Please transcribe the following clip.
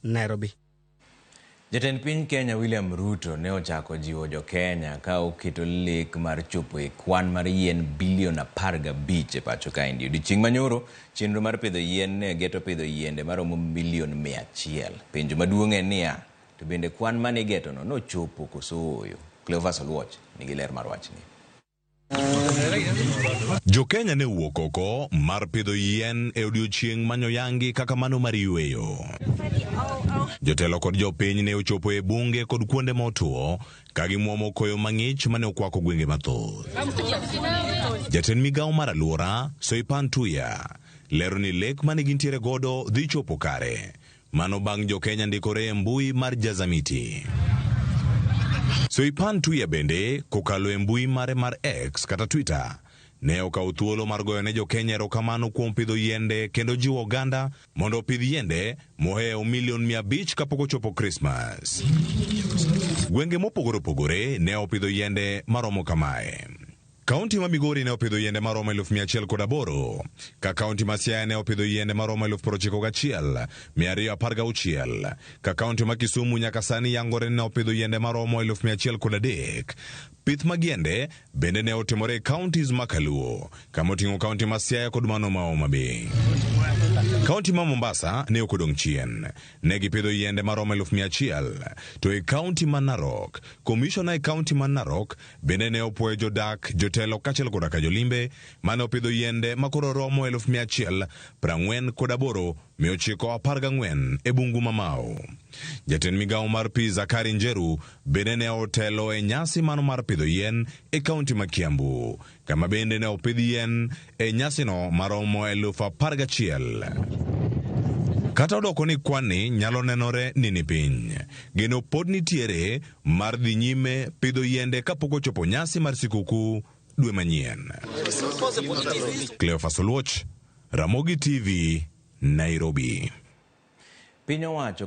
Nairobi. Jatend piny Kenya William Ruto ne ochako jiwo jo-Kenya ka oketo lek mar chopo e kwan mar yien bilion 15 e pacho kaendi. Odiochieng' manyoro, chenro mar pidho yien ne geto pidho yiende maromo milion 100. Penjo maduong' en niya, to bende kwan mane igetono nochopo koso ooyo? Cleophas Oluoch nigi ler mar wachni. Jo-Kenya ne owuok oko mar pidho yien e odiechieng' manyoyangi kaka mano mar yueyo. Jotelo kod jopiny ne ochopo e bunge kod kuonde motwo ka gimwomo koyo mang'ich mane okwako gwenge mathoth. Jatend migawo mar alwora, Soipan Tuya, lero ni lek mane gintiere godo dhi chopo kare. Mano bang' jo-Kenya ndikore e mbui mar Jazamiti. Soipan Tuya bende kokalo e mbui mare mar X kata Twitter ne okawo thuolo mar goyo ne jo-Kenya erokamano kuom pidho yiende kendo jiwo oganda mondo opidh yiende mohewo milion 500 kapok ochopo Krismas. Gwenge mopogore opogore ne opidho yiende maromo kamae. Kaunti ma Migori ne opidho yiende maromo 108,000, ka kaunti ma Siaya ne opidho yiende maromo 91,216, ka kaunti ma Kisumu nyaka sani yangore ne opidho yiende maromo 103,000. Pith mag yiende bende ne otimore e counties ma Kaluo, kama oting'o kaunti ma Siaya kod mano ma Homa Bay. Kaunti ma Mombasa ne ok odong' chien, ne gipidho yiende maromo 100,000, to e kaunti ma Narok, komishona e kaunti ma Narok Bende ne opwoyo jodak, jotelo kaachiel koda ka jolimbe mane opidho yiende makoro romo 148,914 e bungu ma Mau. Jatend migawo mar pi Zakari Njeru bende ne otelo e nyasi mano mar pidho yien e kaunti ma Kiambu, kama bende ne opidh yien e nyasino maromo 11,000. Kata odoko ni kwanni nyalo nenore ni ni piny, geno pod nitiere mar dhi nyime pidho yiende kapok ochopo nyasi mar sikuku dwe manyien. Cleophas Oluoch, Ramogi TV, Nairobi. Piny owacho ka